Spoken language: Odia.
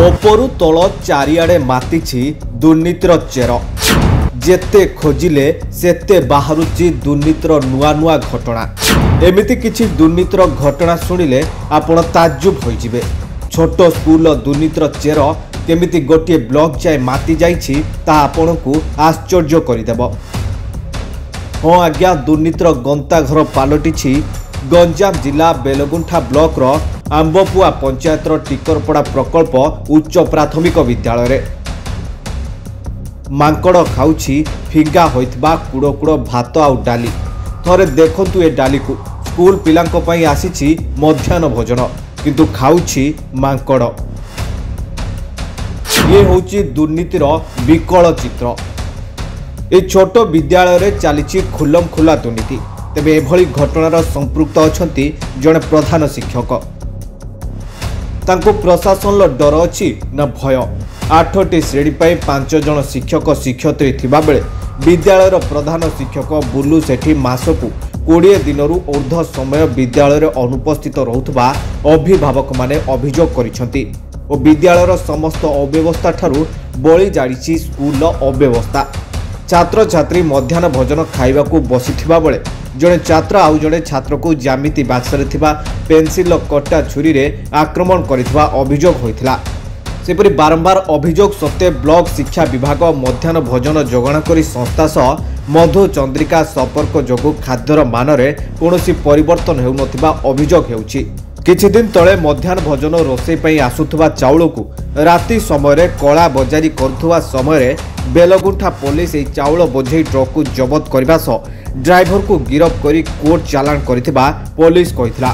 ଉପରୁ ତଳ ଚାରିଆଡ଼େ ମାତିଛି ଦୁର୍ନୀତିର ଚେର। ଯେତେ ଖୋଜିଲେ ସେତେ ବାହାରୁଛି ଦୁର୍ନୀତିର ନୂଆ ନୂଆ ଘଟଣା। ଏମିତି କିଛି ଦୁର୍ନୀତିର ଘଟଣା ଶୁଣିଲେ ଆପଣ ତାଜୁବ ହୋଇଯିବେ। ଛୋଟ ସ୍କୁଲର ଦୁର୍ନୀତିର ଚେର କେମିତି ଗୋଟିଏ ବ୍ଲକ ଯାଏ ମାତି ଯାଇଛି, ତାହା ଆପଣଙ୍କୁ ଆଶ୍ଚର୍ଯ୍ୟ କରିଦେବ। ହଁ ଆଜ୍ଞା, ଦୁର୍ନୀତିର ଗନ୍ତାଘର ପାଲଟିଛି ଗଞ୍ଜାମ ଜିଲ୍ଲା ବେଲଗୁଣ୍ଠା ବ୍ଲକର ଆମ୍ବପୁଆ ପଞ୍ଚାୟତର ଟିକରପଡ଼ା ପ୍ରକଳ୍ପ ଉଚ୍ଚ ପ୍ରାଥମିକ ବିଦ୍ୟାଳୟରେ। ମାଙ୍କଡ଼ ଖାଉଛି ଫିଙ୍ଗା ହୋଇଥିବା କୁଡ଼ କୁଡ଼ ଭାତ ଆଉ ଡାଲି। ଥରେ ଦେଖନ୍ତୁ ଏ ଡାଲିକୁ। ସ୍କୁଲ ପିଲାଙ୍କ ପାଇଁ ଆସିଛି ମଧ୍ୟାହ୍ନ ଭୋଜନ, କିନ୍ତୁ ଖାଉଛି ମାଙ୍କଡ଼। ଇଏ ହେଉଛି ଦୁର୍ନୀତିର ବିକଳ ଚିତ୍ର। ଏ ଛୋଟ ବିଦ୍ୟାଳୟରେ ଚାଲିଛି ଖୁଲମ ଖୁଲା ଦୁର୍ନୀତି। ତେବେ ଏଭଳି ଘଟଣାର ସମ୍ପୃକ୍ତ ଅଛନ୍ତି ଜଣେ ପ୍ରଧାନ ଶିକ୍ଷକ। ତାଙ୍କୁ ପ୍ରଶାସନର ଡର ଅଛି ନା ଭୟ? 8ଟି ଶ୍ରେଣୀ ପାଇଁ 5 ଜଣ ଶିକ୍ଷକ ଶିକ୍ଷୟିତ୍ରୀ ଥିବାବେଳେ ବିଦ୍ୟାଳୟର ପ୍ରଧାନ ଶିକ୍ଷକ ବୁଲୁ ସେଠୀ ମାସକୁ 20 ଦିନରୁ ଉର୍ଦ୍ଧ୍ୱ ସମୟ ବିଦ୍ୟାଳୟରେ ଅନୁପସ୍ଥିତ ରହୁଥିବା ଅଭିଭାବକମାନେ ଅଭିଯୋଗ କରିଛନ୍ତି ଓ ବିଦ୍ୟାଳୟର ସମସ୍ତ ଅବ୍ୟବସ୍ଥା ଠାରୁ ବଳି ଯାଇଛି ସ୍କୁଲର ଅବ୍ୟବସ୍ଥା। ଛାତ୍ରଛାତ୍ରୀ ମଧ୍ୟାହ୍ନ ଭୋଜନ ଖାଇବାକୁ ବସିଥିବା ବେଳେ ଜଣେ ଛାତ୍ର ଆଉ ଜଣେ ଛାତ୍ରକୁ ଜ୍ୟାମିତି ବାକ୍ସରେ ଥିବା ପେନ୍ସିଲର କଟା ଛୁରୀରେ ଆକ୍ରମଣ କରିଥିବା ଅଭିଯୋଗ ହୋଇଥିଲା। ସେପରି ବାରମ୍ବାର ଅଭିଯୋଗ ସତ୍ତ୍ୱେ ବ୍ଲକ ଶିକ୍ଷା ବିଭାଗ ମଧ୍ୟାହ୍ନ ଭୋଜନ ଯୋଗାଣକାରୀ ସଂସ୍ଥା ସହ ମଧୁ ଚନ୍ଦ୍ରିକା ସମ୍ପର୍କ ଯୋଗୁଁ ଖାଦ୍ୟର ମାନରେ କୌଣସି ପରିବର୍ତ୍ତନ ହେଉନଥିବା ଅଭିଯୋଗ ହେଉଛି। କିଛିଦିନ ତଳେ ମଧ୍ୟାହ୍ନ ଭୋଜନ ରୋଷେଇ ପାଇଁ ଆସୁଥିବା ଚାଉଳକୁ ରାତି ସମୟରେ କଳା ବଜାରୀ କରୁଥିବା ସମୟରେ ବେଲଗୁଣ୍ଠା ପୋଲିସ ଏହି ଚାଉଳ ବୋଝେଇ ଟ୍ରକକୁ ଜବତ କରିବା ସହ ଡ୍ରାଇଭରକୁ ଗିରଫ କରି କୋର୍ଟ ଚାଲାଣ କରିଥିବା ପୋଲିସ କହିଥିଲା।